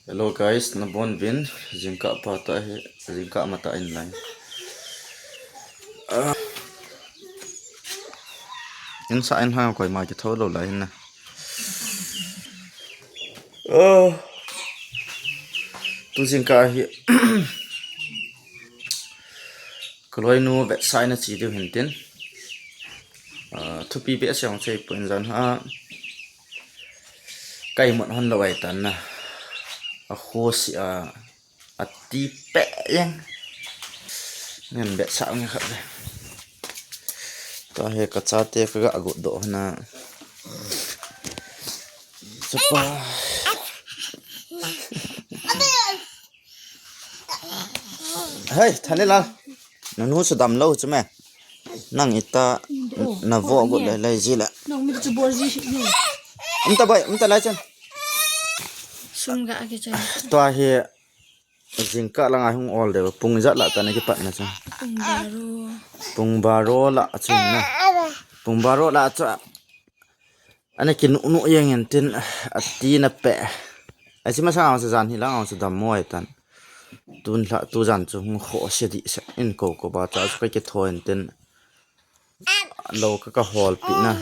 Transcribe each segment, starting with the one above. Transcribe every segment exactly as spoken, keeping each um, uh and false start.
Hello guys, nabonuvin, jingkah phat ahi, jingkah matah in lang. Ah. Insung in lang koima kitho lou lai hin na. Ah. Tu jingkah hi. Kaloinu vetsahna che diu hin tin. Ah, thupi behseh jong cheipoi, jan ha. Ka imut hon lou ahitan na. Akhosi a, ati peh jeng. Ngen vetsah nge khat le. Tua hi kachate kaga gu doh na. Chapa. Hei, Thanilal. Nanu chu damlou chu me. Nang ita navoh gu le lai ji le. Nang mi chu bol ji si ni. Umta bai, umta lai chan. Sum ga ake chan. Tua hi jingkah langa hung ol de, pung ijat lah tah a kipat na chu. Pung baro. Pung baro lah chu na. Pung baro lah chu. Ana kinu nu jeng in tin, ati na peh. Achi masang a chu jan hi lang a chu dammo ahitan. Tun lha, tujan chu hung khoh se dih se in ko ko ba cha chu ka kitho in tin. Lou ka, ka holpi na.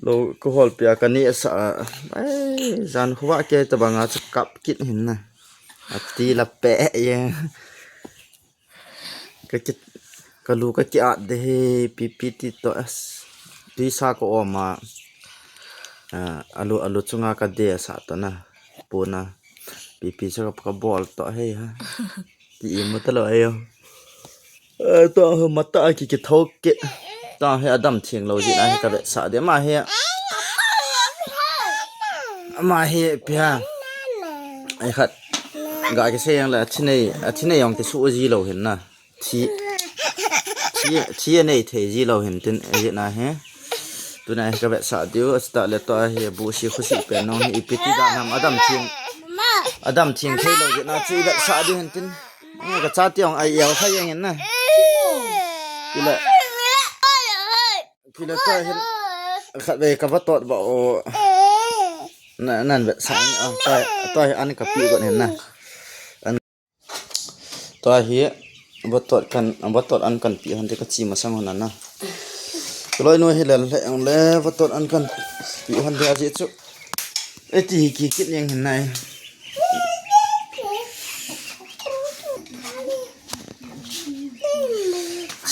Lou ka holpi a ka neh sa a. Ai, jan khovah kei tabang a chu kap kit hin na. Ati la peh jeng. Ka ki, ka lu ka ki at de hi, pipi ti to as. Tuisa ka om a. Ah, alu, alu chunga ka de sa to na. Puna. Pipi chu ka, ka bol to hi ha. Ti imu ta lou ahi. Eh, to hi mata a ki, kitho kit. To hi adam theng lou jeh a hi ka vetsah de ma hi. Ma hi pia. Ai khat. Ga kisei jeng le, athi nei, athi nei jong kisu ji lou hin na. Thi, thi, thi anei thei ji lou hin tin, ajeh na hi. Tuna hi ka vetsah diu, achutah le tua hi busi khusi pen nong hi ipi ti dan ham, adam theng, adam theng thei lou jeh na chu i vetsah diu hin tin. Ka chate jong ai el kha jeng in na. Pile, pile tua hin, khatvei ka vatot ba o. Na, nan vetsah ni, ah, tua, tua hi an ka pe got hin na. Tua hi, vatot kan, vatot an kan pe hon de ka che masang hon a na. Ka loinu hi lel le jong le, vatot an kan pe hon de ajeh chu. Eti hi ki kit jeng hin nai.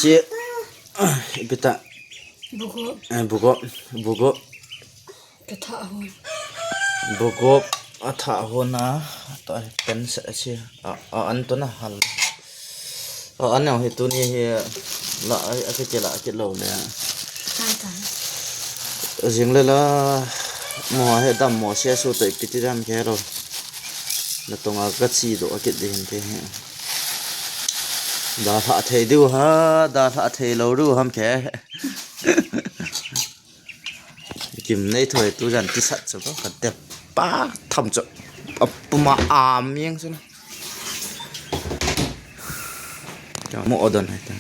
Che, ipi ta. Bugo. Eh, bugo, bugo. Ka thah hon. Bugop a thah hon a, tua hi pen se a che. A, a an to na hal. A an jong hi tuni hi la, a, a kila kit lou le. Thai thai. Jing le la, mo hi dammo se su to ipi ti dam ke lo. Na tonga ka che doh kit ding hin te hi. Dalha thei diu ha, dalha thei lou diu ham ke. Kim nei thoi tu jan ti sat chu ka te pa tham chu. A puma am jeng chu na. Ka mo odon hai ta.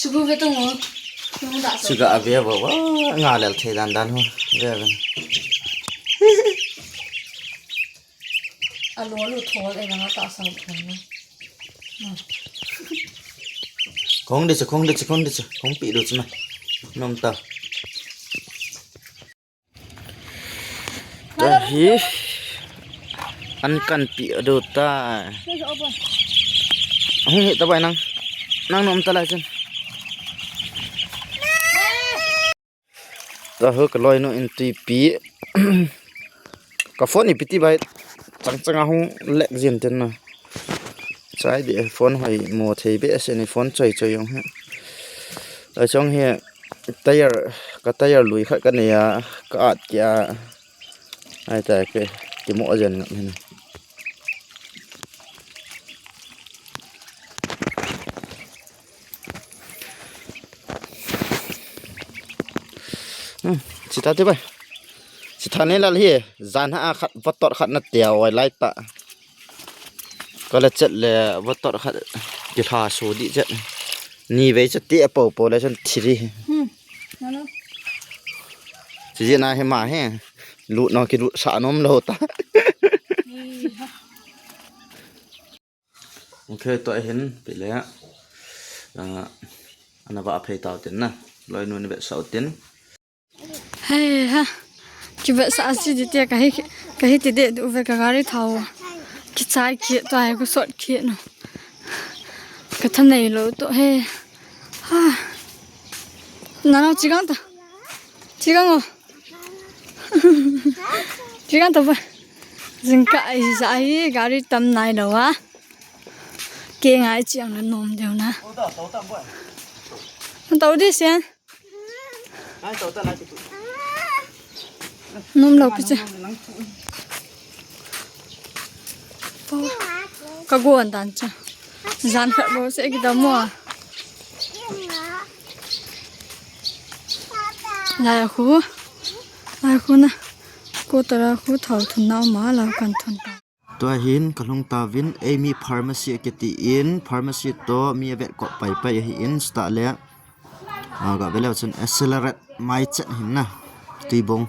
Chugu ve tong o. Nung da so. Chuga ave va va nga lel thei dan dan ho. Ve ve. Alo lu thol e nga ta sa thol na. Kong de chu, kong de chu, kong de chu, kong pi do chu na. Nom ta. Ta hi an kan pi do ta. Hung hi ta bai nang. Nang nom ta lai chun. Ta ho ka loinu in tuipi. Ka phone ipi ti bai chang chang a hung lek jin tin na. Chai de phone hoi mo thei be se ni phone choi choi jong he. A chong he tyre, ka tyre lui khat ka nei a, ka at kia. Ai ta ke, ki mo jen ngam he na. Hmm, chita te bai. Chita nei lal hi, jan ha khat vatot khat na tia oi lai ta. Ka le chet le vatot khat kilha su di chet. Ni vei chu ti a po po le chun thi ri. Hmm. Nalo. Chi jeh a hi ma hi. Lut no kilut sa nom lo ta. Ok, tua hin pi le. Ah, ana va phei tau tin na. Loinu ni vetsah u tin. Hei ha. Kivetsah a si di te ka hi, ka hi ti de du ve ka gari thao. Kichai ki tua hi ku sot ki no. Ka thanei lo to he. Ha. Nano chigang ta. Chigang o. Chigang ta ba. Jingkah a hi sa hi gari tam nai lo a. Ke ngai chiang la nom deu na. Tau di sian. Nom lo kiche. Ka guan dan cha. Jan khat bo se kidam mo. Lai khu. Lai khu na. Ko tara khu thao thun nau ma la kan thun ta. Tua hin ka lhung tauvin, eimi pharmacy a kiti in, pharmacy to mi a vet kop pai pai ahi in, sta le, a, ga ve leu chun accelerate mai chet hin na, Tuibong.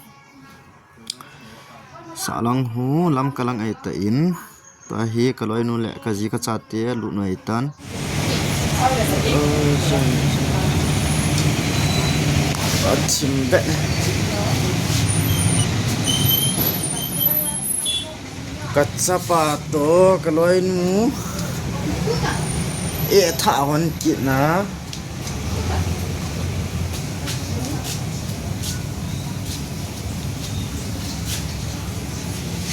Sahlang hu, Lamka lang ai ta in, tua hi ka loinu le ka ji ka chate lut nu ai tan. Ka chim vet. Ka chapa to ka loinu. E tha hon kit na.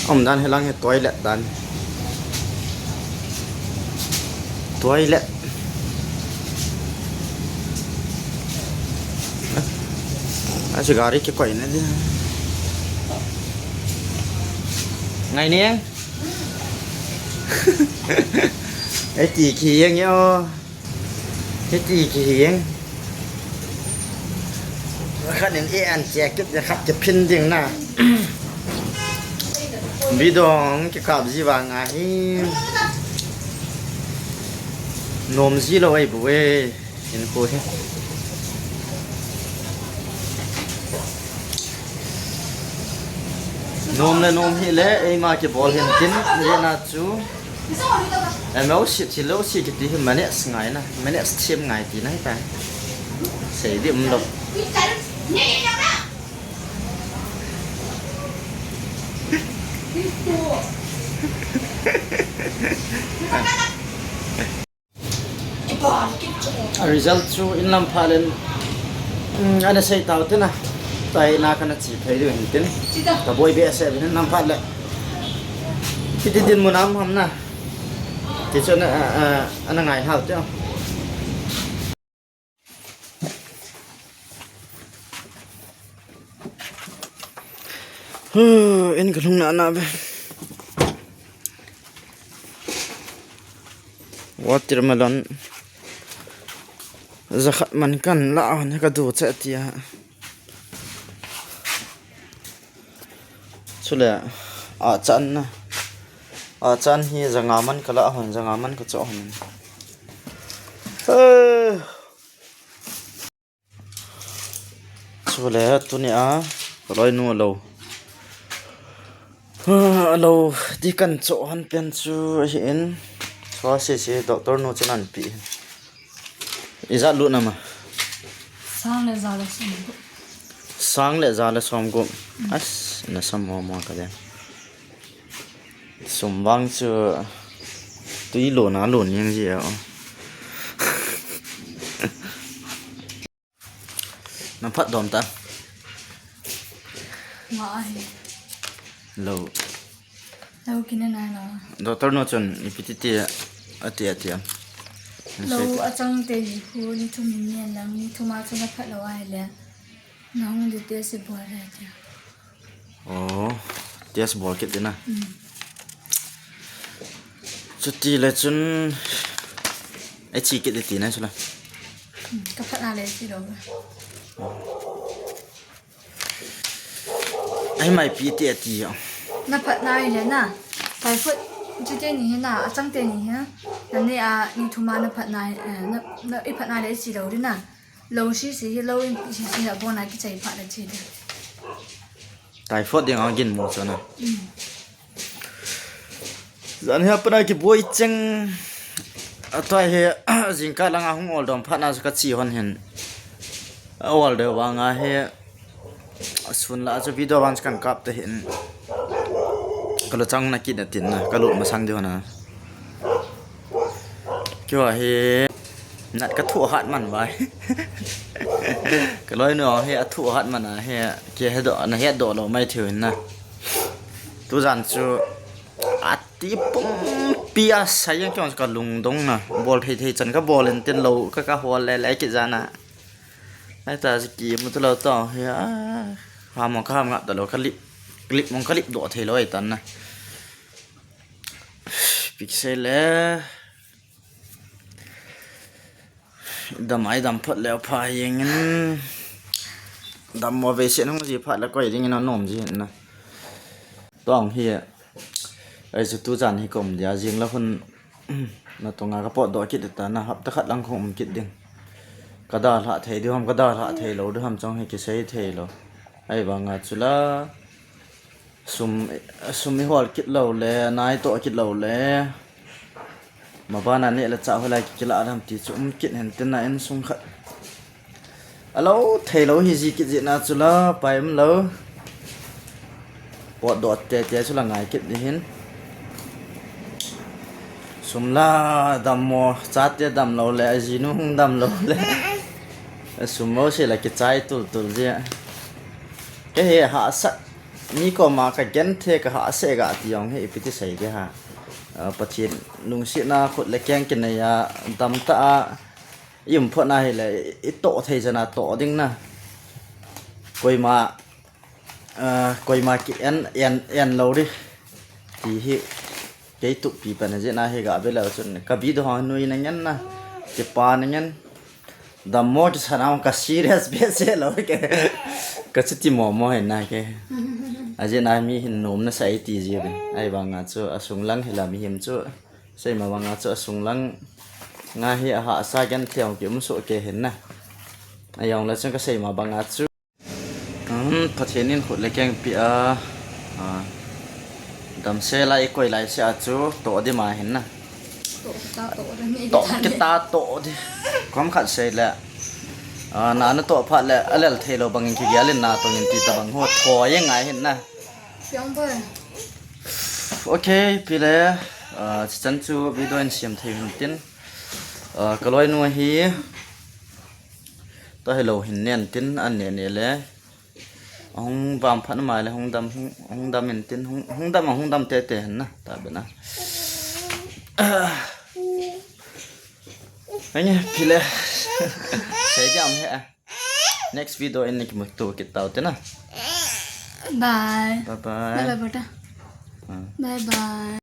Om dan helang he toilet dan. Toilet. Achu gari kikoi na di. Ngai ni. Eti kiheng yo. Eti kiheng. Khat in e an che kit ya khat kiphin ding na. Bidong kikap ji vang ahi. Nom ji lo ai bu e. Hinkho hi. Nom le nom hile, eima kibol hin tin, hina chu. Em lo si, chi lo si kiti hi manage ngai na, manage them ngai ti na hi ta. Sei di um lo. A result chu in lam pha len, um, ana sei tau tin a. Tua hi na kana chi phei diu hin tin. Ka boi be a se in lam pha le. Kiti din mun am ham na. Ti chu ana, a, a, ana ngai hau te. Huh, in ka lhung na na ve. Watermelon. Jakhat man kan la hon ka du che tia. Chule, a chan na. A chan hi janga man ka la hon, janga man ka cho hon. Huh. Chule, tuni a, ka loinu a lo. A lo, di kan cho han pen chu ahi in. Chua sese, doctor nu chun an pi. Ijat lut na ma? Sang le ja le som gup. Sang le ja le som gup. Mm. As, na sam mo mo ka den. Sum vang chu tui lo na lo ning ji a. Na phat dom ta. Ma ahi. Lo. Lo kina nai lo. Doctor nu chun ipi ti ti a ti a ti a. Lo achang te ni khu ni thum ni lang ni thum a chu na phat lo ai le. Na hung di te si bol le ti a. Oh, test bol kit ding na. Mm. Chuti le chun, ai chi kit ding ti na chu la. Mm, ka phat na le chi lo. Ai mai pi te ti yo. Na phat na le na. Typhoid. Chute ni hi na, achang te ni hi. Na ne a, ni thum a na phat na, eh, na, na, i phat na le i chi lo ri na. Lo si si hi lo in si si na bon a kichai phat le chi le. Typhoid ding a gin mo chu na. Jan hi a pat a kiboi cheng. A tai hi, jingkah lang a hung ol dom phat na chu ka chi hon hin. A ol de vang a hi. Sun la chu video vang chu kan kap te hin. Ka lo chang na kit na tin na, ka lo masang de hon a. Kio hi nat ka thu hat man vai. Ka loi nu hi a thu hat man a hi ke he do na he do lo mai thiu hin na. Tu jan chu a ti pum pi a sa yang kyong ka lungdong na. Bol thei thei chan ka bol in tin lo ka ka hol le le ki jana. Ai ta ji ki mu tu lo to hi a. Ha mo ka ham nga do lo ka lip, lip mong ka lip do thei lo ai tan na. Pixel le. Dam ai dam phat le pha yeng in. Dam mo ve sen hung ji phat le koi ding in a nom ji na. Tong hi. Ai chu tu jan hi kom dia jing la hun. Na tonga ka pot do kit ta na hapta khat lang khong um kit ding. Ka da hla thei di ham, ka da hla thei lo di ham chong hi kisei thei lo. Ai vang a chu la. Sum, sum i hol kit lo le, nai to kit lo le. Ma ba na ne le cha ho lai ki la ram ti chu um kit hen tin na in sung khat. A lo thei lo hi ji kit ji na chu la, pai um lo. Pot do te te chu la ngai kit di hin. Sum la dam mo, cha te dam lo le, a ji nu hung dam lo le. A sum mo se la ki chai tul tul ji. Ke he ha sa. Mi koma ka gen the ka ha se ga ti jong hi ipi ti sei de ha. Ah, Pathen lungsetna khut le keng kinei a dam ta a i um phot na hi le i to thei jana to ding na. Koima, ah, koima ki en, en, en lo ri. Ti hi kei tup pi pa na je na hi ga be lo chun ka bi do ha nui na ngen na. Ki pa na ngen. Dam mo ki sana ka serious be se lo ke. Ka chu ti mo mo hen na ke. A je na mi hin nom na sa i ti ji bin. Ai vang a chu a sung lang hi la mi him chu. Sei ma vang a chu a sung lang nga hi a ha sa gen thei ki um so ke hen na. A jong la chun ka sei ma vang a chu. Um, Pathen in khut le keng pi a. Ah. Dam se lai koi lai se a chu to di ma hen na. To kita to di. To kita to di. Kom khat sei le. Ah, na na to phat le a lel thei lo bang in ki gial in na to in ti ta bang ho tho ye ngai hen na. Piang boy. Okay, pi le. Ah, chan chu video in siam thei hin tin. Ah, ka loi nu hi. To hello hin nen tin an ne ne le. Hung bam phat mai le hung dam hung, hung dam in tin hung, hung dam hung dam te te hen na ta be na. Ai ne pi le. Sei diam he. Next video in kimu to kit tau te na. Bye. Bye bye. Bye bye beta. Ah. Bye bye.